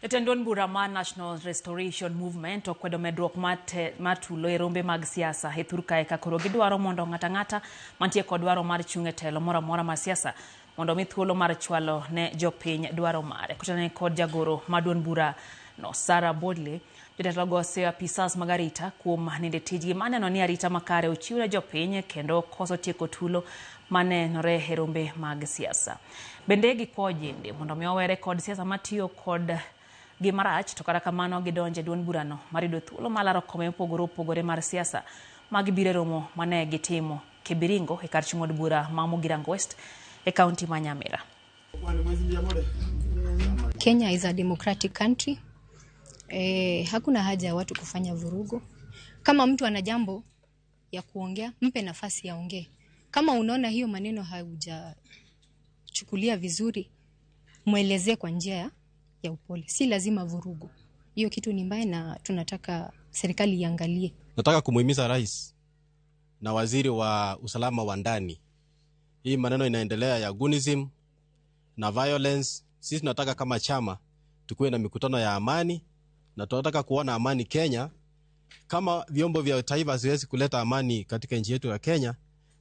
Jatend duond bura mar National Restoration Movement okwedo medruok mar tulo e rombe mag siasa e thur kae ka koro gidwaro mondo ng'ato ang'ata mantie kod dwaro mar chung' e telo moro amora mar siasa mondo mi thuolo mar chwalo ne jopiny dwaro mare. Kotenore kod jagoro mar duond bura no Sarah Bodley, jotelogo oseyo apisas mag arita kuom nindo e tijgi mar neno ni arita makare ochiw ne jopiny kendo koso tieko tulo manenore e rombe mag siasa. Bende gikwayo ojende mondo mi owere kod siasa matiyo kod gi marach to kata kamano gidonje e duond burano mar yudo thuolo mar laro kombe mopogore opogore mar siasa ma gibiro e romo mane gitimo Kibiringo e kar chung' od bura ma Mugirango West e kaunti ma Nyamira. Kenya is a democratic country. Hakuna haja ya watu kufanya vurugu. Kama mtu ana jambo ya kuongea, mpe nafasi aongee. Kama unaona hiyo maneno haujachukulia vizuri, mwelezee kwa njia ya upole. Si lazima vurugu. Hiyo kitu ni mbaya na tunataka serikali iangalie. Nataka kumuhimiza rais na waziri wa usalama wa ndani, hii maneno inaendelea ya gunism na violence. Sisi tunataka kama chama tukuwe na mikutano ya amani, na tunataka kuona amani Kenya. Kama vyombo vya taifa haziwezi kuleta amani katika nchi yetu ya Kenya,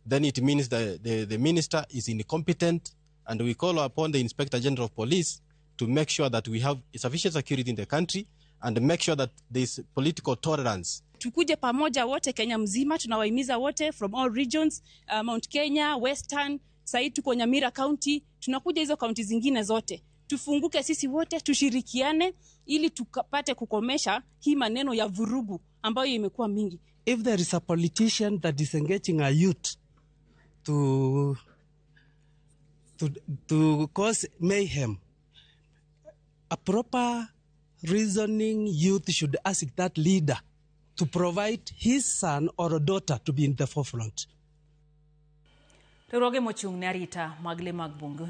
then it means the minister is incompetent, and we call upon the Inspector General of Police to make sure that we have sufficient security in the country and make sure that there is political tolerance. Tukuje pamoja wote Kenya mzima, tunawahimiza wote from all regions, Mount Kenya, Western, sahii tuko Nyamira County, tunakuja hizo kaunti zingine zote. Tufunguke sisi wote, tushirikiane ili tukapate kukomesha hii maneno ya vurugu ambayo imekuwa mingi. If there is a politician that is engaging a youth to cause mayhem, a proper reasoning youth should ask that leader to provide his son or daughter to be in the forefront. Riwruoge mochung' ne arita mag le mag bungu.